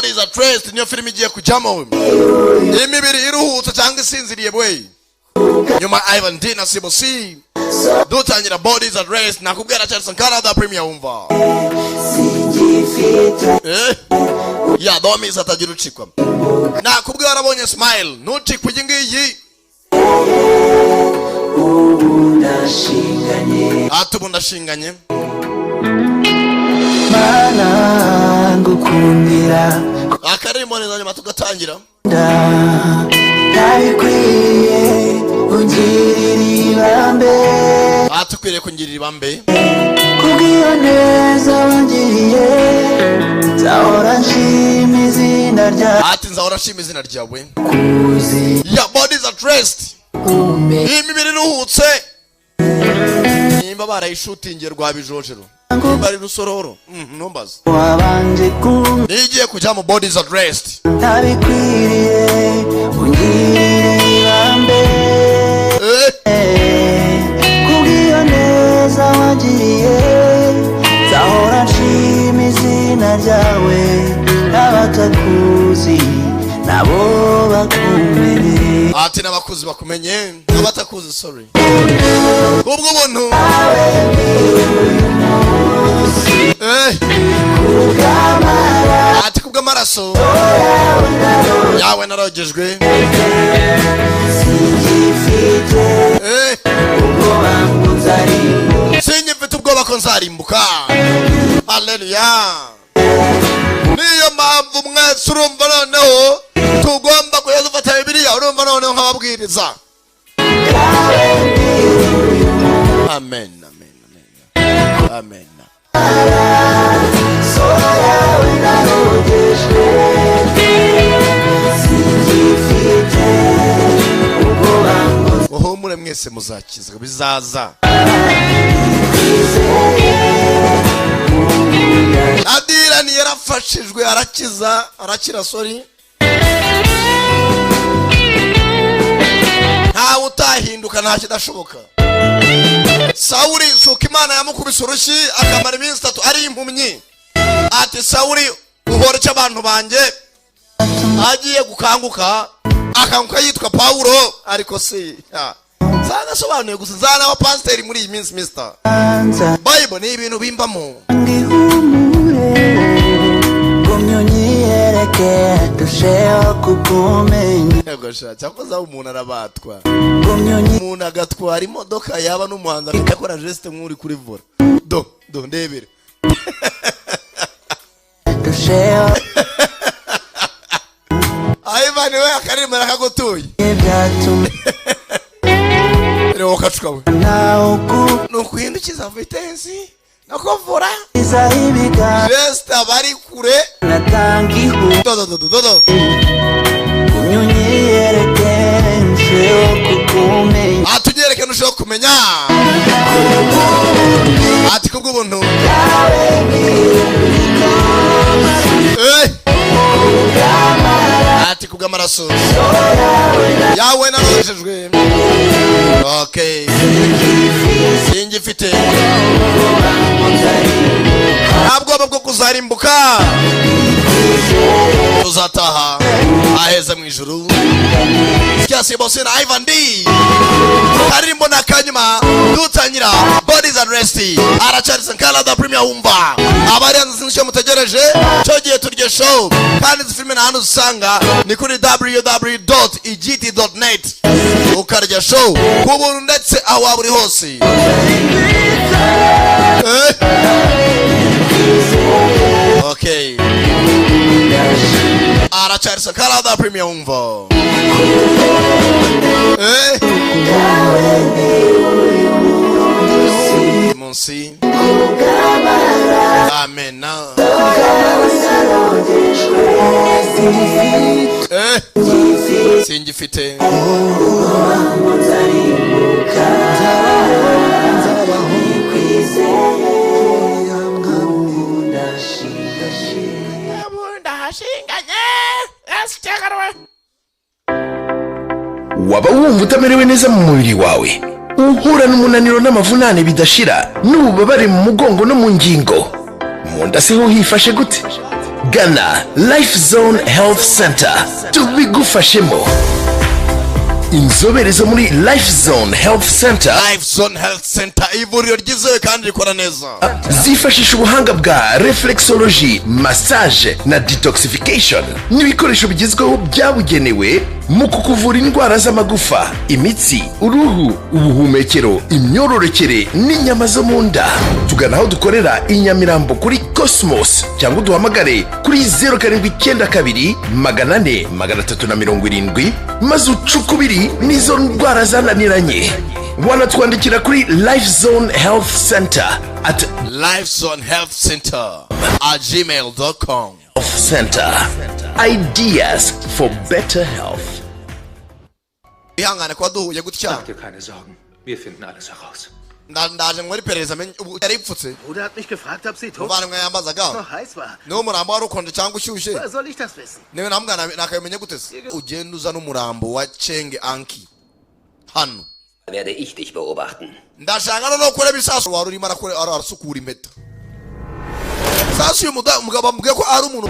Bodies at Rest niyo filime igiye kujyamo, imibiri iruhutse cyangwa isinziriye bwe. Nyuma Ivan D na Sibo C dutangira Bodies at Rest. Nakubwira cyane, Sankara da Premier, wumva ya domis atagira ucikwa. Nakubwira, warabonye Smile, ntucikwe iyi ngiyi. Ubu ndashinganye. Ati ubu ndashinganye. Mana, ngukundira Akaririmbo neza, nyuma tugatangira. Ntabikwiye, ungirira ibambe. Ati ukwiriye kungirira ibambe. Kubw'iyo neza wangiriye, nzahora nshima izina ryawe. Ati nzahora nshima izina ryawe. Kuzi Ya Bodies at Rest, ume iyi mibiri iruhutse, nimba barayishutingiye rwa Bijojero, nimba ari Rusororo, ntumbaze. Wabanje ku Niyo igiye kujya mu Bodies at Rest. Ntabikwiriye, ungirira ibambe. Kubw'iyo neza wangiriye, nzahora nshima izina ryawe, n'abatakuzi nabo bakumenye. Ati n'abakuzi bakumenye, n'abatakuzi, sorry, kubwo ubuntu. Ati kubw'amaraso yawe narogejwe. Singifite ubwoba ngo nzarimbuka. Sinyifite ubwoba ko nzarimbuka, haleluya. Niyo mpamvu mwese, urumva noneho tugomba kujya dufata Bibiliya, urumva noneho nk'ababwiriza. Amen, amen, amen, amen. Yawe narogejwe, singifite ubwoba ngo Muhumure mwese, muzakizwa, bizaza. Twizeye. Adirani yarafashijwe, arakiza, arakira, sorry. Ntawe utahinduka, nta kidashoboka. Sawuri suka, Imana yamukubise urushyi akamara iminsi 3 ari impumyi. Ati: "Sawuri, uhora icyo abantu banjye?" Agiye gukanguka, akanguka yitwa Pawulo. Ariko si zanasobanuye gusa zana pasiteri muri iyi minsi, mister Bible ni ibintu bimbamo. Ngihumure, gumya unyiyereke, ndusheho kukumenya. Yego sha, cyakoze aho umuntu arabatwa. Gumya unyi Umuntu agatwara imodoka, yaba n'umuhanzi, akajya akora geste nk'uri kuri volant. Do do, ndebere. Ndusheho Ivan we, akaririmbo nakagutuye. Ibyatuma Reba ukacuka we. Nawe ukubiza. Ni ukuhindukiza vitesse no kuvura Ibiganza geste abari kure. Natanga ihu Do do do do do do. Gumya unyiyereke, ndusheho kukumenya. Atunyereke nusheho kumenya. Ati kubw'ubuntu. Ati kubw'amaraso yawe narojejwe. Okay, singifite nta bwoba bwo kuzarimbuka, tuzataha aheza mu ijuru. Byasibose na Ivan D, karirimbo na kanyuma dutangira Bodies at Rest. Aracyari Sankara da Premier, wumva abari hanze, sinzi icyo mutegereje cyo gihe turye show. Kandi izi filime nta handi uzisanga, ni kuri www.igt.net, ukarya show ku buntu ndetse aho waba uri hose. Okay, aracyari Sankara da Premier, wumva. Munsi, amena. Singifite Waba wumva utamerewe neza mu mubiri wawe, uhura n'umunaniro n'amavunane bidashira n'ububabare mu mugongo no mu ngingo, mu nda se ho hifashe gute? Gana Life Zone Health Center tubigufashemo. Inzobere zo muri Life Zone Health Center Life Zone Health Center, ivuriro ryizewe kandi rikora neza. zifashisha ubuhanga bwa reflexology, massage na detoxification n'ibikoresho bigezweho byabugenewe mu kukuvura indwara z'amagufa, imitsi, uruhu, ubuhumekero, imyororokere n'inyama zo mu nda. Tugana aho dukorera i Nyamirambo kuri Cosmos cyangwa uduhamagare kuri 0792 400 370, maze ucukubiri n'izo ndwara zananiranye. Wanatwandikira kuri Life Zone Health Center at Life Zone Health Center at gmail.com. Health Center. Ideas for better health. Ihangane kuba duhuye gutya. Mach dir keine Sorgen. Wir finden alles heraus. Ndaje muri iperereza menye ubu yari ipfutse. Bruder hat mich gefragt, ob sie tot Umuvandimwe yambazaga noch heiß war. niba umurambo wari ukonje cyangwa ushyushye. Woher soll ich das wissen? Niba namwana nakabimenye gute se? Ugenda uza n'umurambo wa Chenge Anki hano. Werde ich dich beobachten. Ndashaka noneho kureba isasu wari urimo arasukura impeta. Sasu uyu mugabo bamubwiye ko ari umuntu.